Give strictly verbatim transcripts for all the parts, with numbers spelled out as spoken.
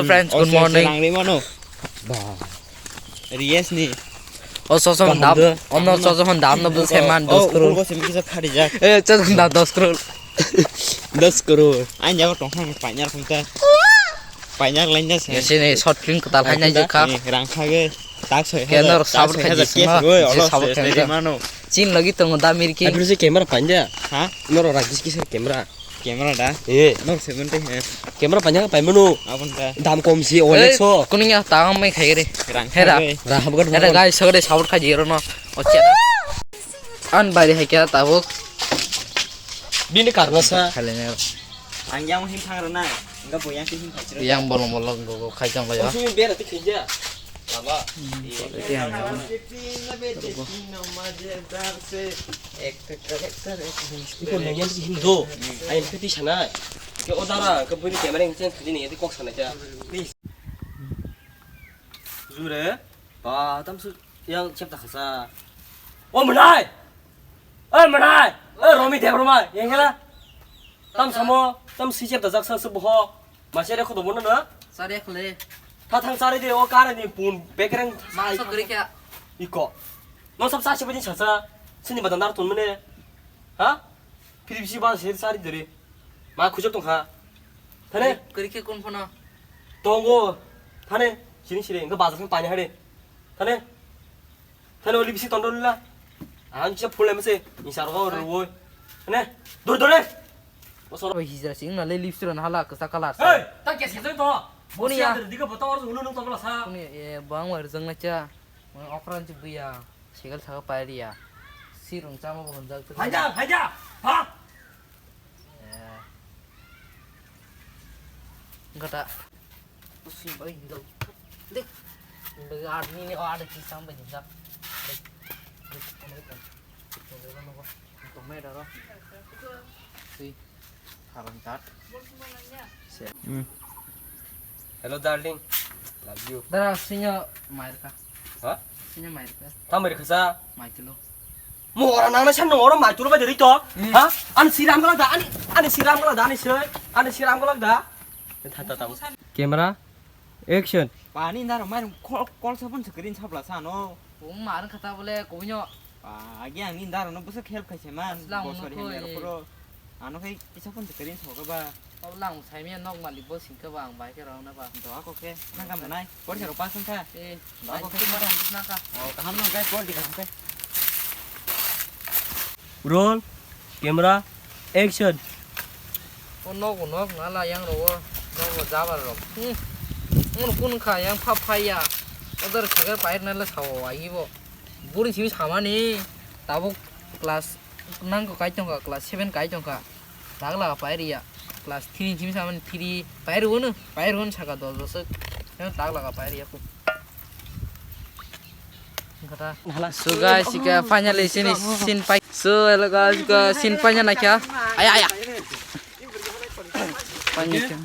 Friends, good morning. Rang ri mano. Ba. Riyes ni. O sosom dam, ono sosom dam no buse man dos crore. Ugo simi kisa khari jak. Eh, sosom dam dos crore. Dos crore. Ain jago tong khang painyar khungta. Painyar lain jas. Yesi ni short film kwtal hai nai jikha. Rang khage. Tak soi hajar. Kenor sabut khaji sima. Sabut khaji mano. Chin lagi tongo da mirki. Abri se camera panja. Ha? Noro ragis kisa camera. Camera da? Eh. Nok seventy he. Camera panya ka paimano. Abon da. Dam kom si Olex so. Kuning ya tang mai khai re. Rang khai re. Ra hab gar. Era guys, sagre support khai jiro no. Ocha. An bari hai kya tabuk. Bini karna sa. Khale ne. Ang yang him thang rana. Enggak boyang him thang. Yang bolong bolong go khai jang ba ya. Sumi bera tik khinja. Lama. Iya. Iko nengyan si hindo. Ayin peti sana. Ke odara ke bini camera yang sen tadi nih, kok sana aja. Jure, ba tam su yang chep tak khasa. Oh, menai. Eh, menai. Eh, Romi Debbarma, yang kela. Tam samo, tam si chep tak jaksa se boho. Masa re khodo bono na? Sari khle. Tha thang sari de o kare ni pun bekreng. Mangsa guri kya? Iko. No sab sa se bajin sa sa. Sini badan dar tun mene. Ha? Philip si ba se sari dere. Ma khujak tong kha. Thane? Guri khe kun phano? Tongo. Thane? Sini sire. Enggak bazar kan tanya hade. Thane? Thane oli bisi tondo lila. Ang kisa phulai mase. Insar ho ruoi. Thane? Dur dore. Bai hijra sing na le lipstick na hala kasa kalar sa. Hey, ta kya sing to? Boni ya. Diga bota or ulu nung tongla sa. Boni e bang war jang na cha. Mo okran chu buya. Segal sa ka pairi ya. Sirung chama bo honjak tu. Haja, haja. Ha? Gata. Usi bai dal. Dek. Bagi army ni ada kisam bai dal. Dek. Dek. Tomato ro. Si. Haram tat. Hmm. Hello, darling. Love you. Dara, sinyo mairka. Ha? Sinyo mairka. Tam mairka sa? Maitulo. Mo ora nang na san oro maitulo ba deri to. Hmm. Ha? Ani siram galak da, ani, ani siram galak da, ani soi, ani siram galak da. Tha, tha, tha. Camera. Action. Ba, ni naro mai kol, kol sabon screen sabla sano. Bung mar khata bole kubinyo. Ba, agi ang ni naro no busa help khaise man. Asla bosor uno hemle koi. Ro puro. Ano khai kisa pon screen soga ba. Olang saimia nok malik bo singka ba ang bai khe rong na ba. Do ako khe nang kam nai. Por sero pas sangka. Eh, do ako khe mara naka. Oh, kaham nang kai por di kaham kai. Roll, camera, action. O nogo nok nala yang rogo, nogo jabar rok. Hmm. Ngono kun kha yang pha phai ya. Odor khagar pair nala sawo agi bo. Buring simi samani tabuk class nang ko kai tongka, class seven kai tongka. Dak laga pair ya. Class three simi samani three pair wono, pair wono saka dos bosok. Yang dak laga pair ya ko. So guys, ika finally sini sin pai. So hello guys, ika sin pai na kya? Aya, aya. Pai na kya?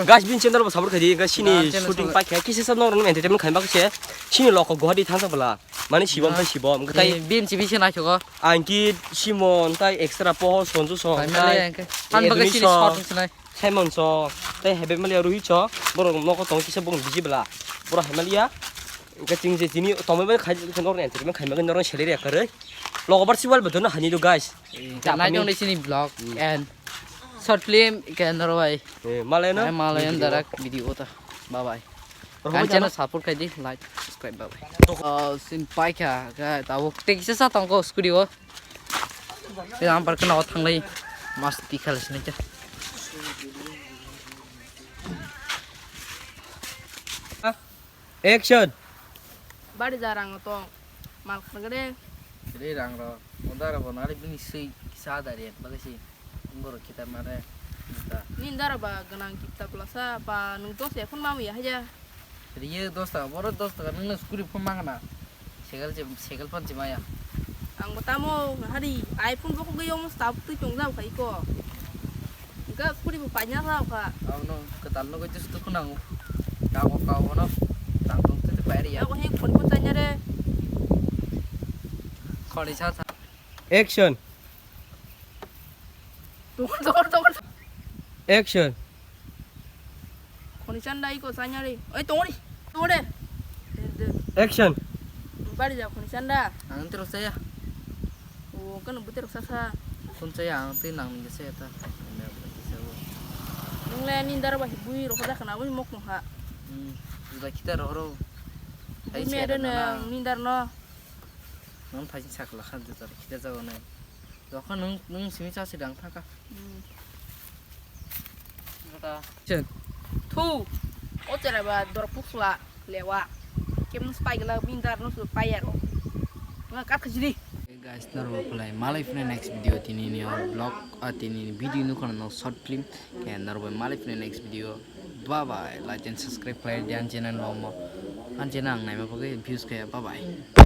Guys, bin channel bo support khaidi, guys, sini shooting pai kha, kisa sa norok entertainment khaima khe sini loko Guwahati thangsa bwla. Mani Shibom tai Shibom, tai bin chibi se naikhogo. Ankit, Simon, tai extra Poho, Sonju song, tai han bagwi sini short sinai. Simon song, tai Hebe Malia Rohit song, borok nogo tong kisa bong biji bwla. Borok Hebe Malia. Engke ching je tini tomoi bai khai norok entertainment khaima khe norok salary akarwi. Logo bar siwal bo dono hani do guys. Nai tong sini vlog and short film ke norok bai. Eh, malai no? Malai darak video ta. Bye bye. Kan channel support khai di, like, subscribe, bye bye. Oh, sin pai kha, tabuk te kisa sa tong ko scooty o. Te ang par kana o thanglai. Mas ti khal sini cha. Action. Bari jarang tong. Mal khargade. Re rang ro. Odara bo nari bini sui kisa dari bagasi. Borok kita mare. Ni dara ba ganang kita pelasa pa nung dos ya phun mamu ya haja. Riye dos taka, boro dos taka, nung na scooty phone mangana. Segal je, segal pan je maya. Ang bo tamo hari iPhone bo kogwi omo stop twi tong jao khai ko. Ga scooty bo paina jao kha. Abo no ketal no goi just khunang. Ka ko ka bono. Tang tong twi pairi ya. Ako he phone phone tanya re. Khori sa sa. Action. Dor, dor, dor. Action. Khoni chanda iko chanya ri. Oi, tongori. Tongori. Action. Bari ja khoni chanda. Ang terus saya. O, kan buter sasa. Kun saya ang tin nang ni saya ta. Nungle nindar ba bui ro da kana bui mok mok ha. Hmm. Sudah kita ro ro. Bui me de nang nindar no. Nang thai sakla khan juta kita jago nai. Dokha nung nung simi cha sidang thaka. Hmm. Kata. Chen. Thu. O chera ba dor puksla lewa. Kem nus pai gela bindar nus pai aro. Nga kat khajiri. Hey guys, norok khulai malai phone next video tini ni or vlog, ah, tini ni video nukha no short film. Ke norok malai phone next video. Bye bye. Like and subscribe khlai di ang channel no mo. Ang channel ang naima bagwi views kaya. Bye bye.